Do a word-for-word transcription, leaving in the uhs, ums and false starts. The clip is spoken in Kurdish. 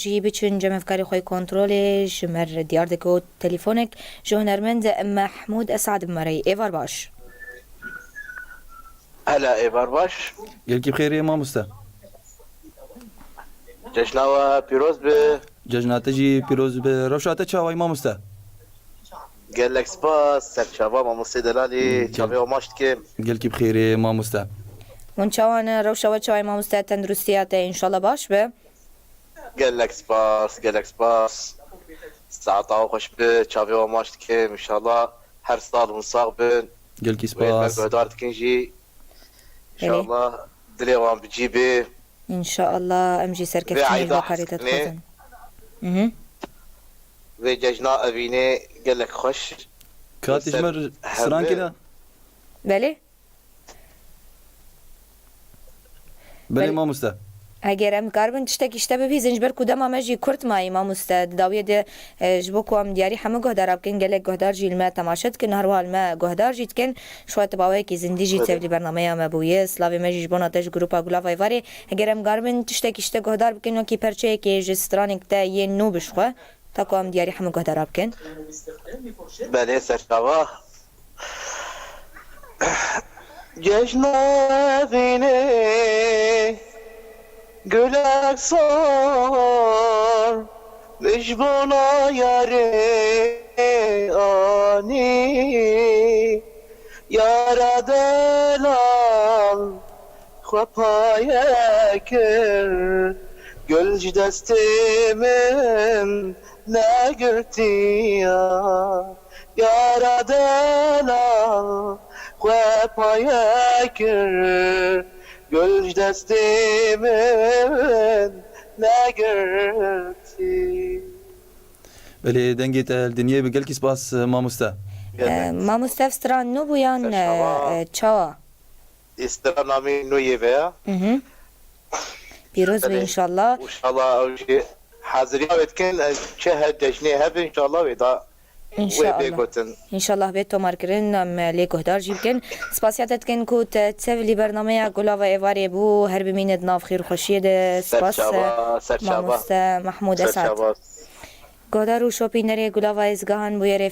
jî biçin cem hevkarê xwe yê kontrolê, ji me re diyar dike û telefonek ji hunermend Mehmûd Esad bi me re ye. Êvar baş. Hela êvar baş. Gelkî bi xêrê mamoste. Cejna we pîroz be. Cejna te jî pîroz be. Rewşa te çawa ye mamoste? Gelek spas, serçava mamostê delalî, Gel- çavê we maç dikim. Gelkî bi xêrê mamoste. Hûn çawa ne? Rewşa we çawa ye mamoste? Tenduristiya te înşallah baş be. Gelek spas, gelek spas. Saeta we xweş be, çavê we maç dikim. Înşallah her sal hûn sax bin. Gelkî Wê me spas. Guhdar dikin jî. Belê. Înşallah dilê wan bi cî bê. Înşallah em jî serkeftinê Vê eyda li karê te hestinê. Dixwazin. Mhm. Vê cejna evînê gelek xweş. Katî ji me re stran kî ne? Belê. Belê mamoste. Heger em karibin tiştekî ji te bibihîzin, ji ber ku dema me jî kurt mayî mamoste. Di dawiyê de, e, ji bo ku em diyarî hemû guhdara bikin, gelek guhdar jî li me temaşe dikin, her wiha li me guhdar jî dikin. Ji xwe tu baweyekî zindî jî Belê. Tevlî bernameya me bûye. Slavê me jî ji bona te ji grupa Gulava Êvarê. Heger em karibin tiştekî ji te guhdar bikin, wekî perçeyekê ji stranek te yên nû bi ji xwe. Ta ku em diyarî hemû guhdara bikin. Belê serçava. Cejna evînê gulek sor, ji bona yarê anî. Yara delal xwe paye kir, gul ji destê min negirtiya. Yara delal xwe paye kir, gul ji destê min negirtî. Belê, dengê te li dinyê bi gelkî spas, mamoste. Gelek. E, mamoste, ev stran nû bû yan, Serçava. E, çawa? Îstira namî nû yê ve ya. Mhm. Pîroz be Belê. Înşallah. Înşallah ew jî haziriya wê dikin, e, çi her cejnê hebe înşallah wê da wê bê gotin. Înşallah bê tomarkirin, em lê guhdar jî bikin. Spasiya te dikin ku te tevlî bernameya Gulava Êvarê bû. Her bimîne di nav xêr û xweşiyê de. Spas, Serçava, serçava. Mamoste Mehmûd Esad. Serçava. Guhdar û şopînerê Gulava Êzgahan bûye rê